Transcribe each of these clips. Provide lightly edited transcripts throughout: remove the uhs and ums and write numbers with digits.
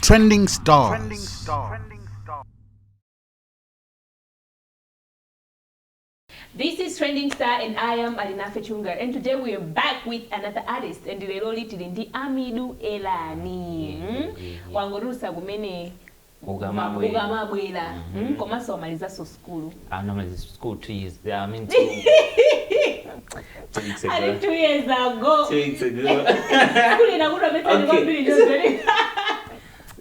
Trending Stars. This is Trending Star and I am Alinafe Chunga, and today we are back with another artist, and lero tili ndi Amidu Elani. Wangotulutsa kumene Ukamabwera. Ukamabwera. Komanso wamalizanso sukulu. I'm normally school 2 years. I mean, 2 weeks Ali ago. 2 years ago. 2 weeks ago. Sukulu inakutopetsani kwambiri chonzeri.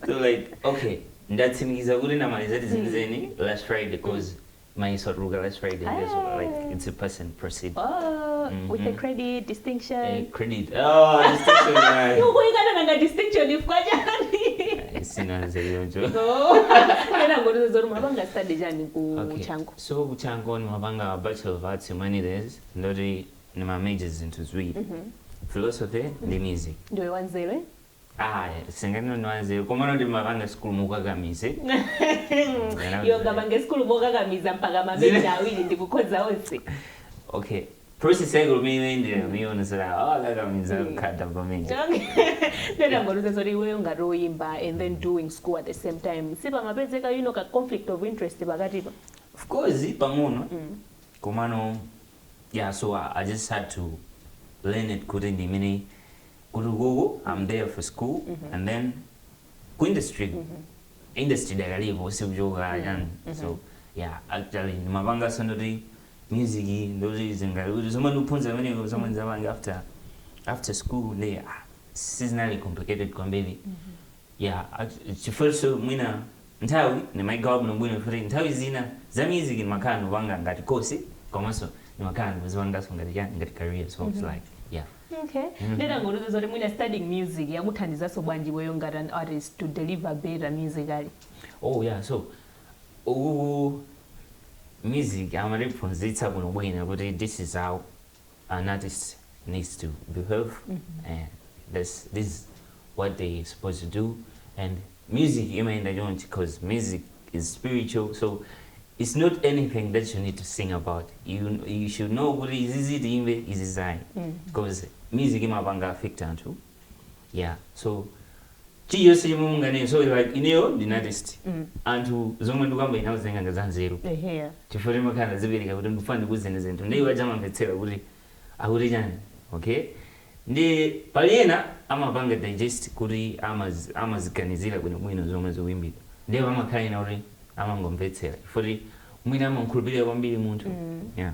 So like, okay, ndatsimikiza kuti ndamaliza tizinizeni last Friday because my atuluka last Friday. That's what, like, it's a person proceed. Oh, with a credit distinction. Credit. Oh, distinction. Right. Ukuyikana nanga distinction ifukwa chani? Sinazeyonjo. Ena zoti mapanga study chani ku Chanco? So ku Chanco ndimapanga Bachelor of Arts Humanities, ndoti ndima majors zinthu ziwiri. Philosophy ndi music. Ndiwe wanzeru, eh? Ah, singati koma ndimapanga school mukakamize. Iwe ungapange sikulu mokakamiza mpaka ma major awiri ndikukhoza onse? Okay, process yake lumene ndira miona sera, oh, kakamiza kukata pa major. Ndenangoruza zoti iweyo ngati oyimba and then doing school at the same time, sipamapezeka ka conflict of interest pakatipa? Of course, pang'ono, komano yeah, so I just had to learn it kuti ndimene kuti koko I'm there for school and then ku industry dakalipo sikuchoka yani. So yeah, actually ndimapanga ndoti music, ndoti zingati kuti zomwe ndikuphunzira pamenepo, zomwe ndizapanga after school, ndi sizinali complicated kwambiri. Yeah, chifukwa mwina nthawi ndimayigawa bwinobwino, futi nthawi zina za music ndimakhala ndikupanga ngati course, komanso ndimakhala ndikuzipanganso ngati chani, ngati career. So it's like, yeah. Okay, ndenangoruza zoti mwina studying music yakuthandizanso bwanji iweyo ngati an artist to deliver better musically? Oh yeah, so uku music amatiphunzitsa bwinobwino kuti this is how an artist needs to behave and this is what they supposed to do, and music imayenda chonchi because music is spiritual, so it's not anything that you need to sing about. You should know kuti izizi tiyimbe, izi zayi, because music imapanga affect anthu. Yeah, so chiyonse chomwe munganene, so like ineyo ndine artist, anthu zomwe ndikuyamba inawo zinenganga za nzeru, chifukwa timakhala zipereka kuti ndikufuna ndikuzene zinthu, ndi iwo achamamvetsera kuti akuti chani. Okay, ndi pali ena amapanga digest kuti amaziganizira bwinobwino zomwe zikuyimbidwa, ndiye pamakhala ena kuti amangomvetsera chifukwa mwina amankhulupirira kwambiri munthu, yeah,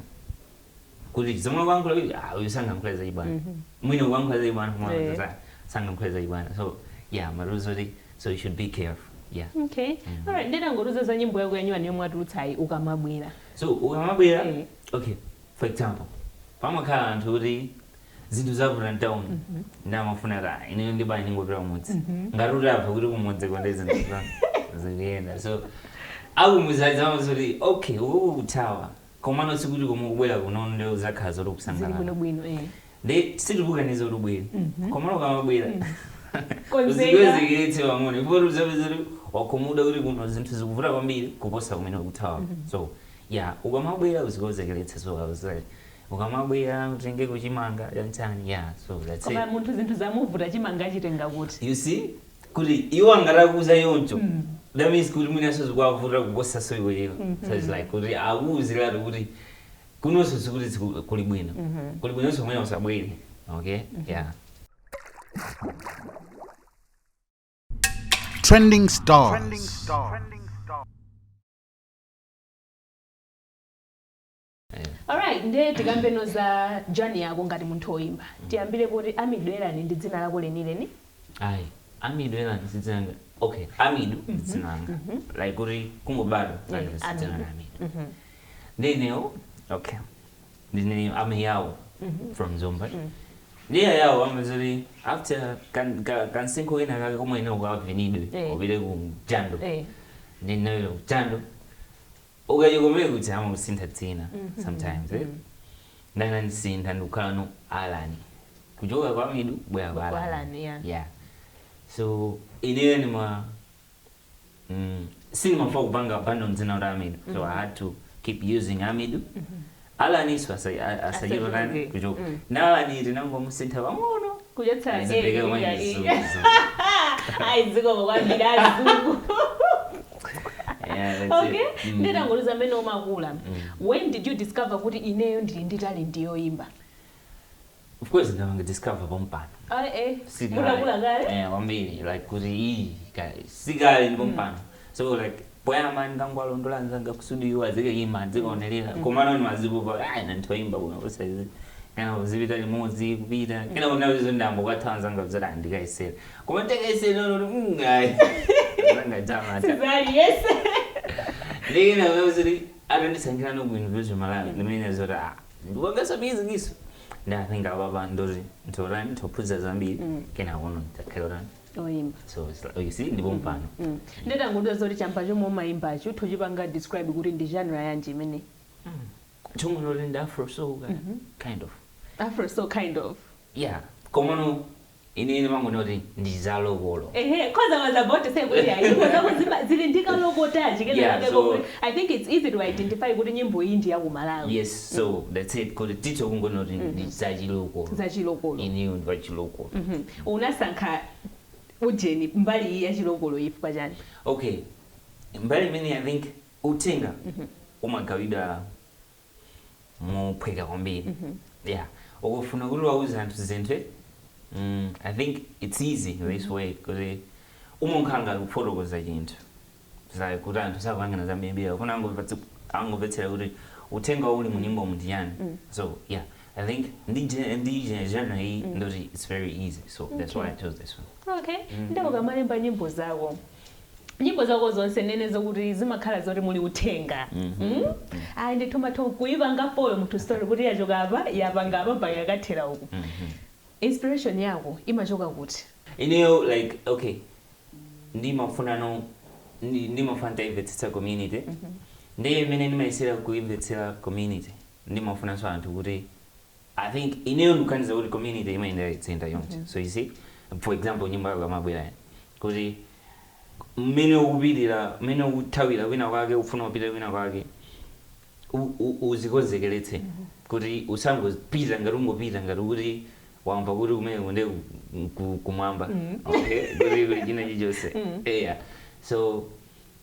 kuti zomwe kuyankhula kuti, ah, uyu sangankhule zachibwana, mwina ukuyankhula zachibwana koma sangankhule zachibwana. So yeah, maruzo kuti so you should be careful, yeah. Okay, alright, ndenangoruza za nyimbo yako yanyuwani yomwe atulutsayi, Ukamabwera. So Ukamabwera, okay, for example, pamakhala anthu kuti zinthu zavuta mtown, ndamafuna ta ineyo ndibani ningopita kumudzi, ngati utapha kuti kumudzi konde zinthu zikuyenda. So akumudzi amazoti, okay, uku kuthawa, komano sikuti komwe kubwera kuno ndi uzakhala zoti zili kusangalala. Bwinobwino, eh. Ndi sitikuganiza kuti ubwere, komano ukamabwera Konzeka. uzikwezeketse pang'ono ifo uzapeza kuti wakhumudwa kuti kuno zinthu zikuvuta kwambiri kuposa kumene ukuthawa. So yeah, ukamabwera uzikozekeretsa. So I was like, ukamabwera utenge kuchimanga chanchani. Yeah, so that's Koma it. Munthu zinthu zamuvuta, chimanga achitenga kuti? You see kuti iwo angatakuza yoncho, that means kuti mwinaso zikuwavuta kuposa so iweyo. So it's like kuti akuwuziratu kuti kunonso sikuti kuli bwino, kuli bwinonso mwina usabwere. Okay, yeah. Trending Stars. Alright, ndiye tikambeno za journey yako ngati munthu woyimba. Tiyambire kuti Amidu Elani ndi dzina lako lenileni? Ayi, Amidu Elani si dzina langa. Okay, Amidu ndi dzina langa, like kuti kungobadwa Yeah, si dzina Amidu. la Amidu. Ndineyo, okay, ndine Amiyawo from Zomba. Ndiye yawo amazoti after kansinkhu kena kake komwe ine ukavinidwe upite ku jando. Ndinawira ku jando, ukachikomere kuti amakusintha dzina sometimes, eh? Ndana ndisintha, ndikukhala no Alani, kuchoka kwa Amidu kubwera kwa Kwa Alani. Alani, yeah. Yeah, so ineyo nima sindimafuna kupanga abandon dzina kuti Amidu, so I had to keep using Amidu. Alani iso asachitotani Asachoke. kuchoka na Alani, tinangomusintha pang'ono. Kuchotsa A Azibheke ndi manje E. Zulu, Zulu. Ayi, zikomo kwambiri azungu. Yeah, that's Okay. it. Nditangotiuza mmene umakula, when did you discover kuti ineyo ndili ndi talent yoyimba? Of course ndamanga discover pompano. Ah, eh. Mutakula kale. Eh, kwambiri, like kuti iyi sikale ndi pompano. So like poyamba ndangwalondola anzanga ku studio azikayimba, azikaonerera, komano ni mazipo pa ayi nanthoyimba kuno kusaizi kana kuzipita limodzi kupita kena kunawizo ndambo kwatha anzanga kuzati andikayisera, koma ndikayisera noti ayi anzanga tamata. Sizali, yes. Ndikena kuti atandisankhira no ku University of Malawi ndimene zoti ah, ndikupangaso music iso. Ndatenga baba ndoti ntolani nthophunzira zambiri kena kuno ndakhalani. Oyimba. So it's like, oh, you see, ndipo mpano. Nditangotiuza zoti chamba chomwe umayimbacho tuchipanga describe kuti ndi genre yanji imene? Chomwe loti ndi afro soul kind of. Afro soul kind of. Yeah, komano ine mangonoti ndi zalokolo. Ehe, cause I was about to say kuti ayi, nyimbo zako zili ndi kalokotachi kena kake kokuti I think it's easy to identify kuti nyimbo iyi ndi yaku Malawi. Yes, so that's it, kuti titho kungonoti ndi zachilokolo. Zachilokolo. Ineyo ndi wachilokolo. Unasankha ujeni mbali iyi yachilokolo chifukwa chani? Okay, mbali imene I think uthenga umagawidwa mophweka kwambiri. Yeah, ukufuna kuti wauze anthu zinthu, I think it's easy this way kuti umonkhala ngati kufotokoza chinthu. It's like kuti anthu sakuyang'ana zambirimbiri, akufuna angomvetsera kuti uthenga uli mu nyimbo ndi chani. So yeah, I think ndi genre iyi ndoti it's very easy, so that's why I chose this one. Okay. Ndipo ukamalemba nyimbo zako, nyimbo zako zonse nene zokuti zimakhala zoti muli uthenga. Ayi, ndithu kuipanga follow munthu story kuti yachoka apa, yapanga apa, mpaka yakathera uku. Inspiration yako imachoka kuti? Ineyo like, okay, ndimafuna no ndimafuna ndimvetsetsa community. Ndiye imene ndimayesera kuimvetsera community, ndimafunanso anthu kuti I think ineyo ndikuganiza kuti community imayendera itsenda yonse. So you see, for example, nyimbo yako amabwera kuti mmene ukupitira, mmene ukuthawira kwina kwake, ufuna kupita kwina kwake, uzikonzekeretse kuti usangopita ngati ungopita ngati kuti wamva kuti kumene kunde kumwamba, okay, kuti kuli china chilichonse. Yeah, so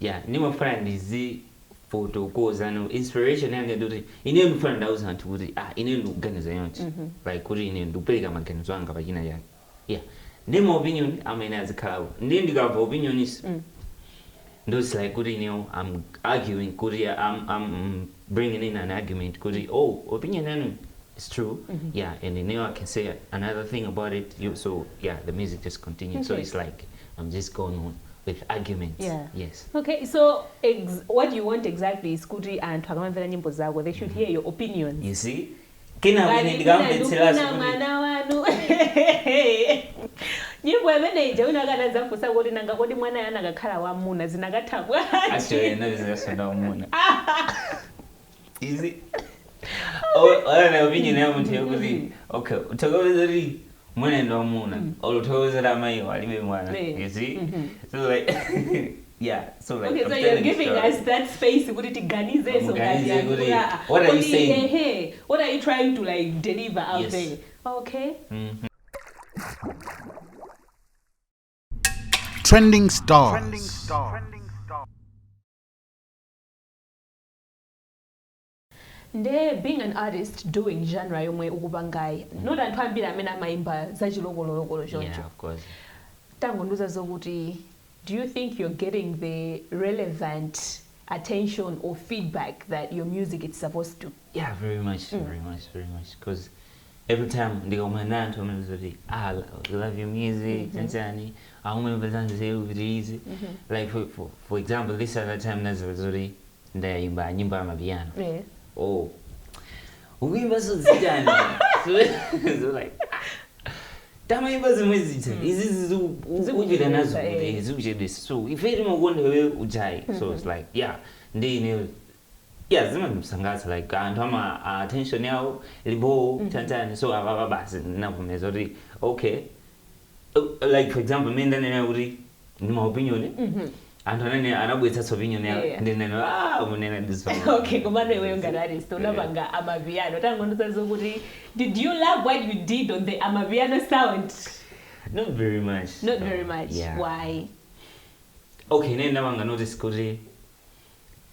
yeah, ndimafuna ndizifotokoza. No inspiration yanga ndikuti ineyo ndikufuna ndauza anthu kuti ah, ineyo ndikuganiza yonse, like kuti ineyo ndikupereka maganizo anga pachina chake. Yeah, ndi ma opinion amene azikhalapo, ndi ndikamva opinion is those like kuti I'm arguing kuti I'm bringing in an argument kuti oh, opinion yanu is true. Yeah, and I can say another thing about it. You, so yeah, the music just continues. So it's like I'm just going on with arguments. Yes. Okay, so what you want exactly is kuti anthu akamamvera nyimbo zako, they should hear your opinions. You see, kena Ngati kwene ndikamvetseraso ndikufuna kuti mwana wanu, nyimbo imene ija wina akanazafunsa kuti nanga kodi mwana yana akakhala wamuna zinakatha bwanji? Actually, ndinazasonda wamuna. You see, oh, na opinion ya munthu yakuti okay, uthokoza kuti mwana ndi wamuna or uthokoza kuti amayi alibe mwana. You see, so like yeah, so like Okay, I'm so you're telling the giving story. us that space kuti tiganizeso Muganize ngati kuti, anthu, ah, what are you kodi, saying? Ehe, what are you trying to like deliver out Yes. there? Okay. Trending stars. Nde being an artist doing genre yomwe ukupangayi, not anthu ambiri amene amayimba zachilokololokolo choncho. Yeah, of course. Tangondiuza zokuti do you think you're getting the relevant attention or feedback that your music is supposed to? Yeah, very much, very much, very much, because every time ndikamwa na anthu amene zoti ah, I love your music, chanchani aumwe nzeru kuti izi, like for example, this other time nazo zoti ndayimba nyimbo ya mapiano. Oh, ukuimba so zitani, so like tamaimba zimwe zita izi zikupita nazo kuti zikuchedwesa, so ife timakuonda wewe ujayi. So it's like yeah, ndi ine, yeah, zimandisangalatsa, like anthu ama attention yawo ilipo chanchani. So apapa basi ndinavomeza kuti okay, like for example mmene ndanena kuti ndi ma opinion. Anthu anene anabweretsa opinion yawo. Yeah. Ndineno, ah, munena this one. Okay, komano iweyo ngati artist unapanga amapiano, tangondiuza zokuti did you love what you did on the amapiano sound? Not very much. Not No. very much? Yeah. Why? Okay, nene ndamanga notice kuti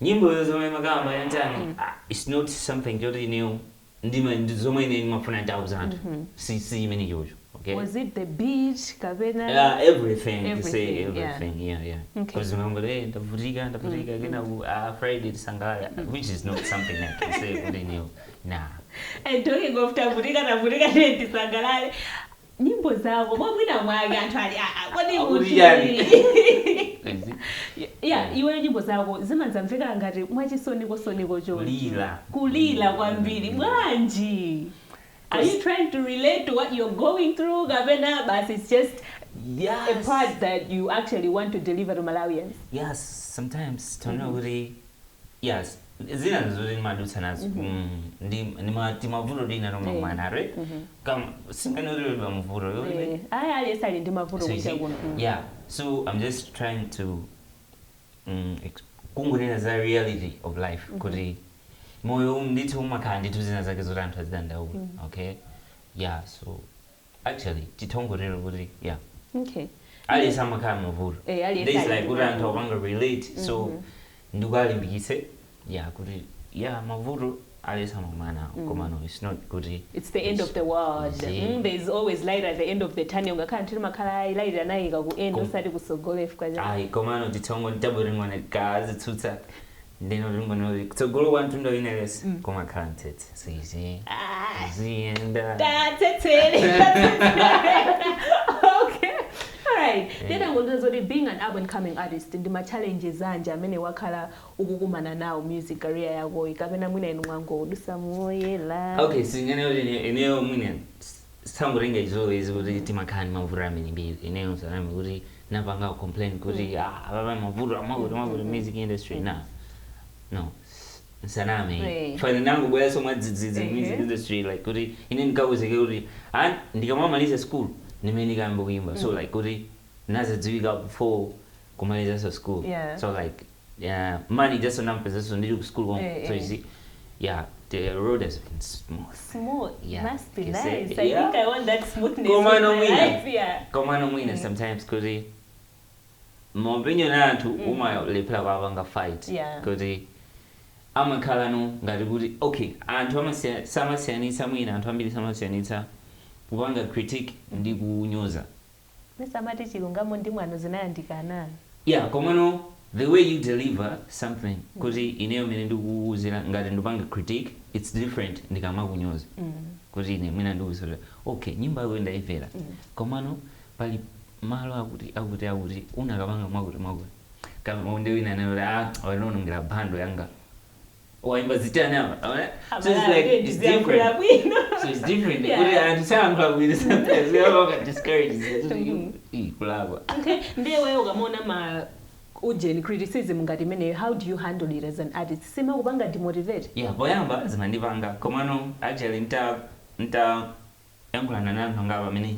nyimbo zomwe makamba yanjani, ah, it's not something choti ineyo ndima zomwe ine ndimafuna nthawi anthu si imene chocho, okay? Was it the beat kapena? Yeah, everything, you say. Everything, yeah. Everything, yeah. Okay. Because remember, hey, ndavutika, ndavutika, kena ah, Friday tisangalala, which is not something I can say kuti ineyo, nah. And talking of tavutika, tavutika, tisangalale, nyimbo zako mwamwina mwake anthu ali, "Ah, ah, kodi Akuti munthu chani?" uyu?" Yeah, iweyo nyimbo zako zimanzamveka ngati mwachisoniko soniko choncho. Kulira. Kulira kwambiri bwanji? Are you trying to relate to what you're going through kapena basi it's just Yes. a part that you actually want to deliver to Malawians? Yes, sometimes taona kuti yes, zina zoti ndimadutsa nazo. Ndi mavuto dina nomwe mwana right kam singanoti mavuto. Eh, ayi, aliyense ali ndi mavuto So you kucha see, kuno. Yeah, so I'm just trying to kungonena za reality of life kuti moyo ndithu umakhala ndithu zina zake zoti anthu azidandaula, okay? Yeah, so actually tithongotero kuti yeah, aliyense amakhala mavuto. Eh, aliyense This ali like ndi kuti anthu mavuto. apanga relate, so ndikualimbikitse, yeah, kuti yeah, mavuto aliyense amakumana, koma no, it's not kuti It's the end of the world. See? There's always light at the end of the tunnel, ngakhale nthu makhala light anayika ku end, osati kusogolo ifika cha Ayi, komano tithongo ntabwering'ona kazitsutsa ndino ring'ono kutsogolo kwa mtunda winelesi kumakhala mtsetse, so you see, Ah, ziyenda. tatsetsere. Okay, alright, ndinangondiza zoti being an up and coming artist ndi ma challenges anji amene wakhala ukukumana nawo music career yakoyi, kapena mwina inu mwangodusa moyela? Okay, singane kuti ineyo mwine sangotenga izolowezi kuti timakhala ndi mavuto ambirimbiri. Ineyo saname kuti napanga complain kuti ah, apapa mavuto amakuti amakuti music industry na no nsaname. Fana nangobweranso mwadzidzidzi music industry, like kuti ine ndikawuzeke kuti ah, ndikamamaliza school ndimene ndikayamba kuimba, so like kuti nazadziwika before kumalizanso school. So like, yeah, money just nampezaso ndili ku school komwe. So you see, yeah, the road has been smooth. Smooth. Yeah. Must be You see, nice. I yeah. think I want that smoothness Komano in my mwina. life, yeah. Komano mwina sometimes kuti ma opinion anthu umalephera kuwapanga fight kuti amakhala no ngati kuti okay, anthu samasiyanitsa, mwina anthu ambiri samasiyanitsa kupanga critique ndi kunyoza. Misamati chilungamo ndi mwano zinayandikana. Yeah, komano the way you deliver something, kuti ineyo mene ndikuwuzira ngati ndipanga critique, it's different ndikamakunyoza. Kuti ine mwina ndikuwuzira, okay, nyimbo yako ndayimvera, komano pali malo akuti akuti akuti unakapanga mwakuti mwakuti, kama ndi wina anati, ah, wanonongera bando yanga, waimba zitani apa. So it's like it's different. So it's different kuti anthu sayankhula bwino sometimes uyapanga discourage kulakwa. Okay, ndiye wewe ukamaona ma ujeni criticism ngati imeneyo, how do you handle it as an artist? Simakupanga demotivate? Yeah, poyamba zimandipanga, komano actually nta yankhulana na anthu angapa amene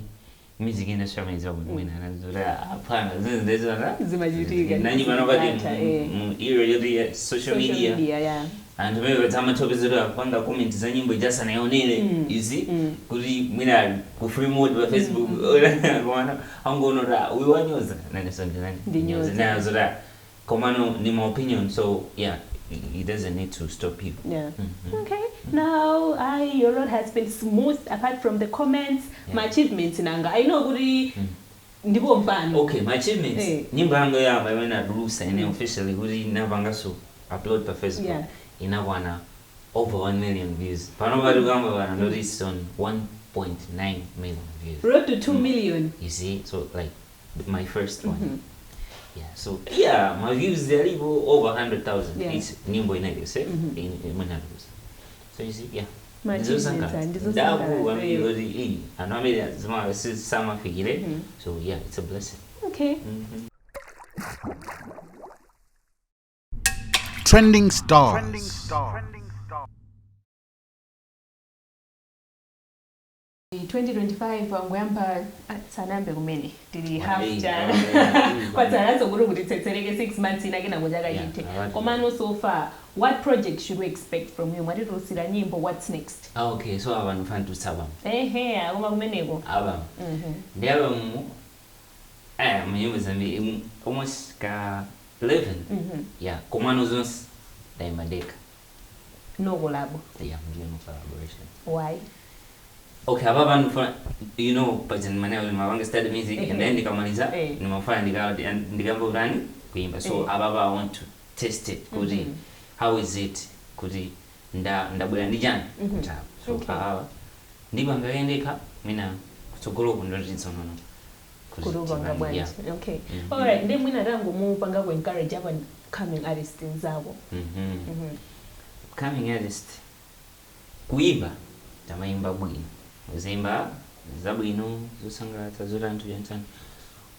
music industry amayidziwa bwino, mwina anazoti aphana zizindezana. Zimachitika, Nanyi pano pati zimatha, eh. mu era yoti ya social media, media, yeah. Anthu amene patsamathokozera kupanga comment za nyimbo ijasanayionere, you see, kuti mwina ali ku free mode pa Facebook, komano angoona kuti ah, uyu wanyoza nanenso ndinani. Ndinyoza. Nazoti komano ni my opinion, so yeah, it doesn't need to stop you. Okay. Now, your road has been smooth apart from the comments. My achievements nanga. I know kuti ndipo mpano. Okay, my achievements. Nyimbo yangu yamba imene natulusa ine officially kuti napangaso upload pa Facebook inakwana over 1 million views. Pano pati kuyamba pano ndoti it's on 1.9 million views. Road to 2 million. You see, so like my first one, yeah, so yeah, my views zilipo over 100,000 each nyimbo inayose imene natulusa. So you see, yeah. My achievements are ndizosangalatsa, Ndaku eh. kuti anthu amene samafikire, so yeah, it's a blessing. Okay. Trending stars. 2025 wangoyamba, ah, sanambe kumene, tili half Hey, chaka. Kwatsalanso kuti kutitsetsereke 6 months ina kenako chaka chithe. Komano so far, what project should we expect from you? Mwatitulutsira nyimbo, what's next? Ah, okay, so ava ndifana tutsa album. Ehe, akoma kumeneko. Album ndi album munyimbo zambiri, almost ka 11. Yeah, komano zonse ndayimba ndekha. No collabo? Yeah, ndiyo, no collaboration. Why? Okay, apa ndifuna, paja ndimanena kuti mapanga study music and then ndikamaliza ndimafuna ndikamba kutani, kuimba. So apapa I want to test it kuti how is it kuti ndabwera ndi chani kutapa. So apapa ndipanga ndekha, mwina kutsogoloko ndoti tsonono Kuti upanga bwanji? Okay. Alright, ndi mwina tangomupanga ku encourage up and coming artist nzako. Coming artist, kuimba tamayimba bwino, uzimba zabwino, zosangalatsa, zoti anthu chanchani,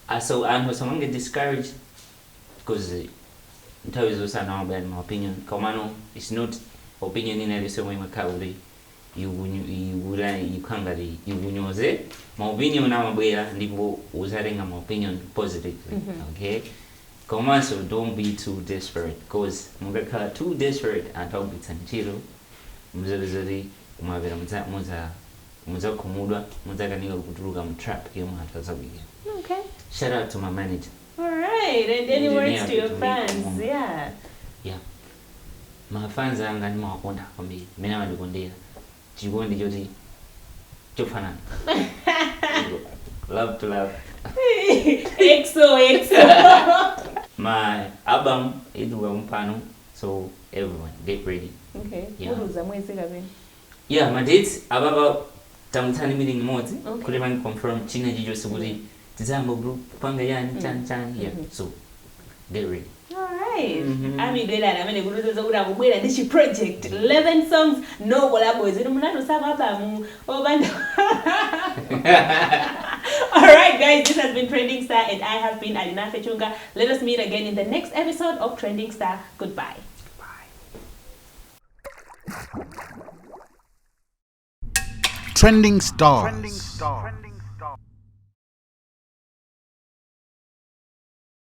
aso anthu asamange discourage, because nthawi zonse anthu amabwera ndi ma opinion, komano it's not opinion ina iliyonse yomwe imakhala kuti ikukhala ngati ikunyoze. Ma opinion amabwera ndipo uzatenga ma opinion positively, okay? Komanso don't be too desperate, because mukakhala too desperate anthu akugwiritsa ntchito, muzapeza kumapera mudzakhumudwa, mudzakanika kutuluka mu trap yomwe anthu azakuyikira. Shout out to my manager. Alright, and any Engineer words to your to fans? Yeah. Yeah, mafans anga ndimawakonda kwambiri, mmene amandikondera, chikondi choti chofanana, love to love. XO XO. My album ituluka mpano, so everyone get ready. Yeah. Muluza mwezi kapena? Yeah, ma dates apapa tamutsani meeting imodzi kuti pangi confirm china chilichonse kuti tizayamba group panga yani chani chani, yeah. So get ready. Alright. Amidwelana amene kutiuza kuti akubwera ndi chi project, 11 songs, no collabos. Inu munatu album opanda. Alright guys, this has been Trending Star and I have been Alina Fechunga. Let us meet again in the next episode of Trending Star. Goodbye. Bye. Trending Stars.